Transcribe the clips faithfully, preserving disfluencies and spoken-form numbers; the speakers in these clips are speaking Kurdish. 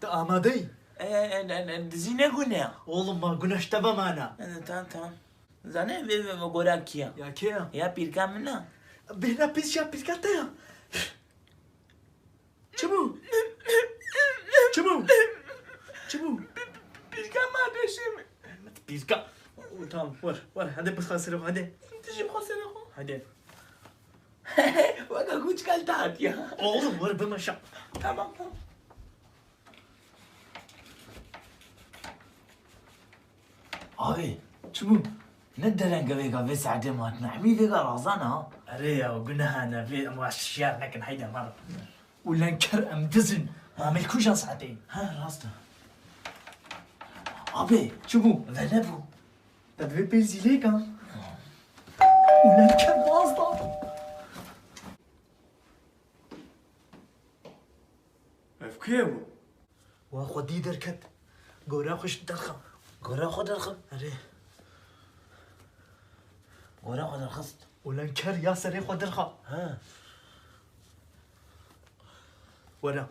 Tu amade yî? E, e, e, e, dizî ne gune ya? Oğlum, ma güneş te bemana. E, tamam, tamam. Zane vê, vê, vê gora kiya? Ya kê ya? Ya pîrka min a. Bêhna pîs ya pîrka te ya. Çi bû? Çi bû? Çi bû? Pîrka ma peşê min. Pîrka. Tamam, wer, wer. Hadi bixwe serê xwe, hadi. Tu jî bixwe serê xwe. Hadi. Weke kûçika li te hatiye. Oğlum, wer bimeşe. Tamam, tamam. Abi, çi bû? Ne derengevêka vê saetê ma hatine. Hemî vêga razan ha. Erê ya, guneha ne, vê em şiyar nekin, heyde mara. Ulan ker, em dizin. Ma me kûja saetê? Ha, rast e. Abi, çi bû? Vele bû. Te divê pê zîlê kan. Ulan ker baz da. Ev kê bû? Wa xwedî derket. Gora xwe ji derxe. Gora xwe derxe? Erê. Gora xwe derxist. Ulan ker ya serê xwe derxe. Ha. Were.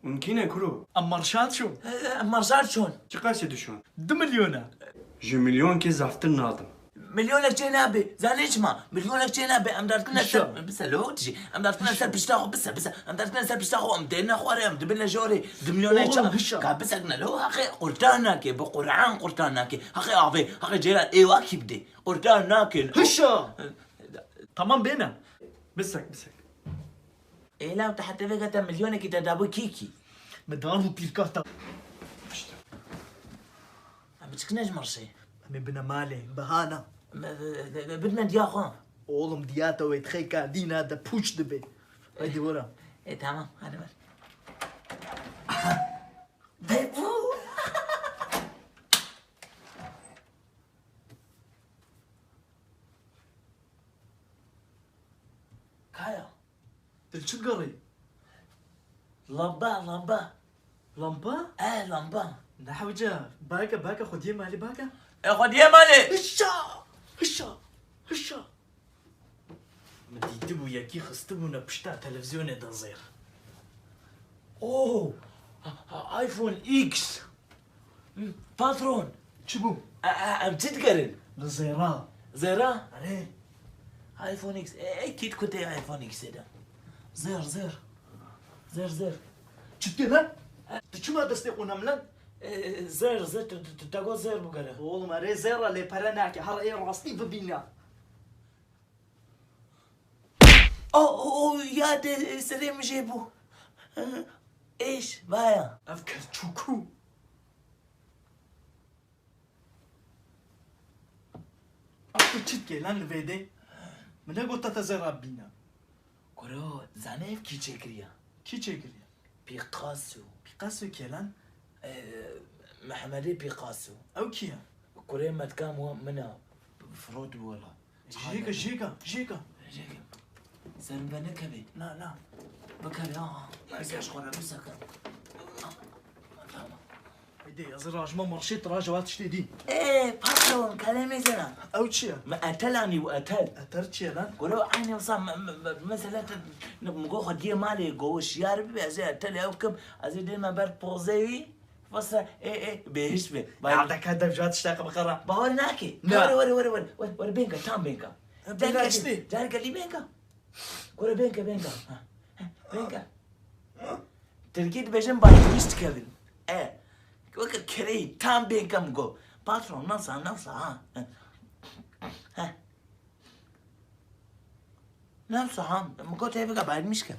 Hûn kî ne kuro? Em marşan çûn. Em marşan çûn. Çi qasê dişon? Du milyona. Ji milyonkê zaftir nadim. Milyonek çê nabe. Zanî çima? Milyonek çê nabe. Em derdikine ser, bise lo tijî. Em derdikine ser pişta xwe, bise, bise. Em derdikine ser pişta xwe, em dêne xwarê, em dibine jorê. Du milyona ça? Ka bisekine lo, haqê qurtar nake. Bi Quran qurtar nake. Haqê avê, haqê cêra êwa kî bidê. Qurtar nake. Hişa! Tamam bêne. Bisek, bisek. Ê law, te heta vêga te milyonekî te dabû kîkî? Me dar bû pîrka te. Em biçikine ji mirşê. Em ê bine malê, bihana. Bidme diya xwe. Oğlum, diya te wê dixê kardîna de pûç dibe. Haydi were. E, tamam, hadi ver. Aha. Ve bu. Kaya. Dil çi digerî? Lamba, lamba. Lamba? E, lamba. Ne hewce, bake, bake, xwediyê malê bake. E, xwediyê malê. Hişa! Hişa! Hişa! Min dîtibû yekî xistibûne pişta televîzyonê de zêr. Oh! Ha, ha, iPhone X. Patron. Çi bû? E, e, em çi dikerin? Li zêra. Zêra? Erê. iPhone X. E, e, kît kutê iPhone X'ê de. Zêr, zêr. Zêr, zêr. Çi dike lan? E. Tu çima destê xwe nemlen? E, zêr, zêr. Tu, tu, tu, te got zêr bigere. Oğlum, erê zêr e, lê pere nake. Her ê rastî bibîne. O, o, o, ya de serê min jê bû. Êş, vaya. Ev kes çûkû. Tu çi dikê lan li vê dê? Min negot te zêra bîne. Kuro, zanî ev kî çêkiriye? Kî çêkiriye? Picasso. Picasso kê lan? Ee, Mehmedê Picasso. Ew kî ye? Kurê metka min a. Firot bû wela. Jêka, jêka, jêka. Jêka. Ser min ve nekevê. Na, na. Bikevê, ha, ha. Bikevê, ji xwe re biseke. Tamam. Hêdî, ez rajma marşê, tu raja wa tiştê dî. Ê, patron, kelemê zena. Ew çi ye? Me etel anî û etel. Etel çi ye lan? Gure eynî wisa me, me, me, mesela te, ne, min got xwediyê malê, got şiyar bibe, ez ê etel ew kim, ez ê dême ber pozê wî. Wisa, ê, ê, bêhiş be. Bay- Ya deke dev jat tiştek biqere. Bawer nake. Ne? Were, were, were, were. Were, were, benka, tam benka. E, Derke, benka çi? Derke lî benka. Kure benka, benka. Ha, ha, benka. Tirkî dibêjin baykuş dikevin. E. Weke kereyî, tam benka min got. Patron, nasıl, nasıl, ha? Ha. Nasıl, ha? Min got, hevika bayilmiş ke.